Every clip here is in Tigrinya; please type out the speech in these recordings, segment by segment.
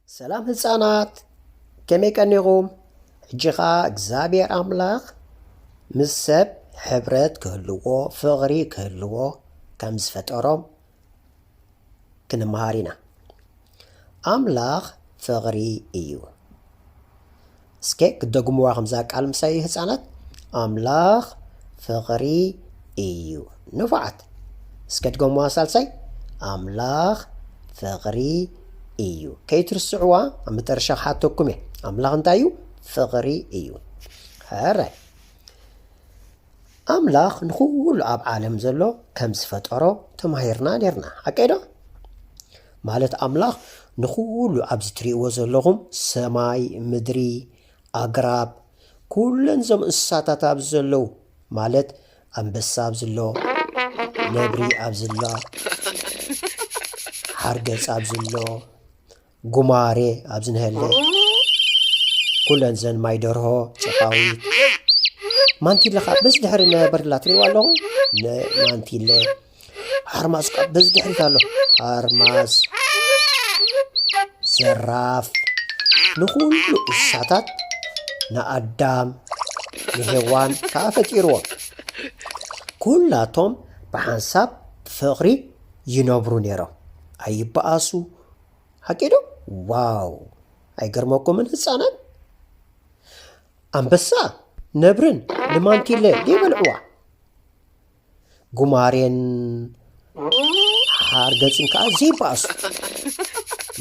ሰላም ህፃናት፣ ከመይ ቀኒኹም? ሕጂ ኸዓ እግዚኣብሔር ኣምላኽ ምስ ሰብ ሕብረት ክህልዎ፣ ፍቕሪ ክህልዎ ከም ዝፈጠሮም ክንመሃር ኢና። ኣምላኽ ፍቕሪ እዩ። እስከ ክደግምዋ ከምዛ ቃል ምሳይ ህፃናት። ኣምላኽ ፍቕሪ እዩ። ንፉዓት። እስከ ድገምዋ ሳልሳይ። ኣምላኽ ፍቕሪ እዩ። ከይትርስዕዋ ኣብ መጠረሻ ክሓተኩም እየ። ኣምላኽ እንታይ እዩ? ፍቕሪ እዩ። ሕራይ። ኣምላኽ ንኹሉ ኣብ ዓለም ዘሎ ከም ዝፈጠሮ ተማሂርና ኔርና። ሓቀይ ዶ? ማለት ኣምላኽ ንኹሉ ኣብዚ ትርእይዎ ዘለኹም ሰማይ፣ ምድሪ፣ ኣግራብ፣ ኩለን እዞም እንስሳታት ኣብዚ ዘለዉ፣ ማለት ኣንበሳ ኣብዚ ኣሎ፣ ነብሪ ኣብዚ ኣሎ፣ ሓርገጽ ኣብዚ ኣሎ፣ ጉማሬ ኣብዚ ንሀለ፣ ኩለን ዘን ማይ ደርሆ፣ ጨቓዊት፣ ማንቲለ ኸዓ በዚ ድሕሪ ነበርላ ትርእይዋ ኣለኹም። ነ-፣ ማንቲለ፣ ሓርማዝ ኸዓ በዚ ድሕሪት ኣሎ። ሓርማዝ፣ ዘራፍ፣ ንኹሉ እንስሳታት ንኣዳም ንሄዋን ከኣ ፈጢርዎም። ኩላቶም ብሓንሳብ ፍቕሪ ይነብሩ ነይሮም። ኣይበኣሱ። ሓቂ ዶ? ዋው! ኣይገርመኩምን ህፃናት? ኣንበሳ፣ ነብርን ንማንቲለ ደይበልዕዋ። ጉማሬን ሓርገፅን ከዓ ዘይበኣሱ።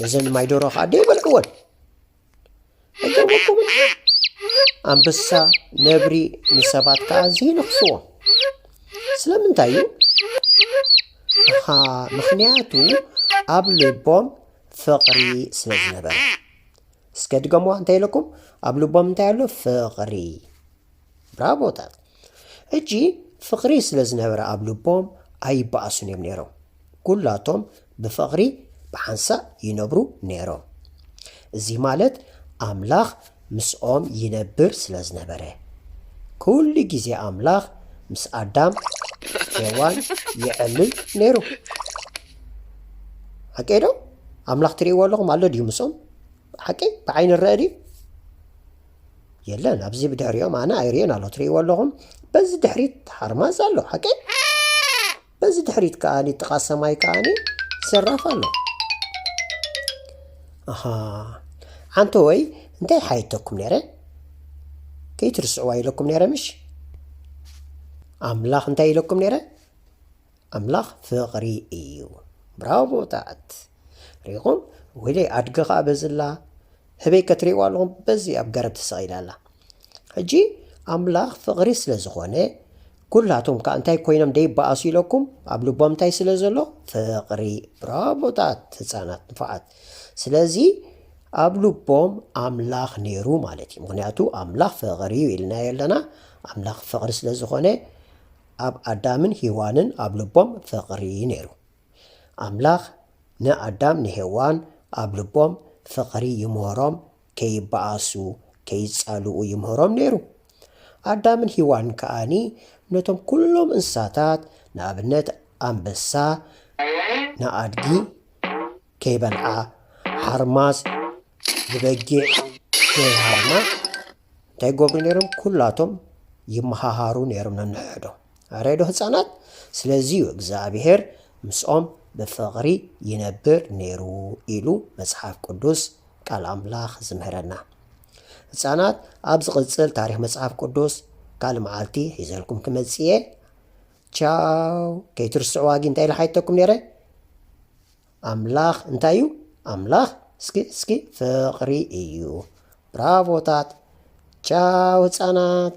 ነዘን ማይ ደሮ ከዓ ደይበልዕወን። ኣይገርመኩምን? ኣንበሳ፣ ነብሪ ንሰባት ከዓ ዘይነኽስዎም። ስለምንታይ እዩ? ኣሃ፣ ምኽንያቱ ኣብ ልቦም ፍቕሪ ስለ ዝነበረ። እስከ ድገምዋ፣ እንታይ ኢለኩም? ኣብ ልቦም እንታይ ኣሎ? ፍቕሪ። ብራቮታት። ሕጂ ፍቕሪ ስለ ዝነበረ ኣብ ልቦም ኣይበኣሱን እዮም ነይሮም። ኩላቶም ብፍቕሪ ብሓንሳእ ይነብሩ ነይሮም። እዚ ማለት ኣምላኽ ምስኦም ይነብር ስለ ዝነበረ። ኩሉ ግዜ ኣምላኽ ምስ ኣዳም ሄዋን ይዕልል ነይሩ። ሓቀይ ዶ? ኣምላኽ ትርእይዎ ኣለኹም ኣሎ ድዩ ምስኦም? ሓቀይ ብዓይኒ ይረአ ድዩ? የለን። ኣብዚ ብድሕሪኦም ኣነ ኣይርእዮን ኣሎ። ትርእይዎ ኣለኹም? በዚ ድሕሪት ሓርማዝ ኣሎ። ሓቀይ? በዚ ድሕሪት ከኣኒ ጥቓ ሰማይ ከኣኒ ዘራፍ ኣሎ። ኣሃ። ሓንቲ ወይ እንታይ ሓይተኩም ነይረ? ከይትርስዕዋ ኢለኩም ነይረ ምሽ? ኣምላኽ እንታይ ኢለኩም ነይረ? ኣምላኽ ፍቕሪ እዩ። ብራቮታት። ሪኹም? ወይለይ ኣድጊ ኸኣ በዝላ። ህበይ ከትርእይዋ ኣለኹም? በዚ ኣብ ገረብ ተሰቒላ ኣላ። ሕጂ ኣምላኽ ፍቕሪ ስለ ዝኾነ፣ ኩላቶም ከኣ እንታይ ኮይኖም ደይበኣሱ ኢለኩም? ኣብ ልቦም እንታይ ስለ ዘሎ? ፍቕሪ። ብራቮታት ህፃናት ንፉዓት። ስለዚ ኣብ ልቦም ኣምላኽ ነይሩ ማለት እዩ። ምኽንያቱ ኣምላኽ ፍቕሪ እዩ ኢልናዮ ኣለና። ኣምላኽ ፍቕሪ ስለ ዝኾነ ኣብ ኣዳምን ሂዋንን ኣብ ልቦም ፍቕሪ ነይሩ። ኣምላኽ ንኣዳም ንሄዋን ኣብ ልቦም ፍቕሪ ይምህሮም፣ ከይበኣሱ፣ ከይጻልኡ ይምህሮም ነይሩ። ኣዳምን ሂዋን ከኣኒ ነቶም ኩሎም እንስሳታት፣ ንኣብነት ኣንበሳ ንኣድጊ ከይበልዓ፣ ሓርማዝ ንበጊዕ ከይሃርማ እንታይ ይገብሩ ነይሮም? ኩላቶም ይመሃሃሩ ነይሮም ነንሕዶ። ኣረዶ ህፃናት? ስለዚ እዩ እግዚኣብሔር ምስኦም ብፍቕሪ ይነብር ነይሩ ኢሉ መጽሓፍ ቅዱስ ቃል ኣምላኽ ዝምህረና። ህፃናት፣ ኣብ ዝቕጽል ታሪኽ መጽሓፍ ቅዱስ ካልእ መዓልቲ ሒዘልኩም ክመጽእ እየ። ቻው። ከይትርስዕዋ ግን እንታይ ኢለ ሓይተኩም ነይረ? ኣምላኽ እንታይ እዩ? ኣምላኽ እስኪ፣ እስኪ ፍቕሪ እዩ። ብራቮታት። ቻው ህፃናት።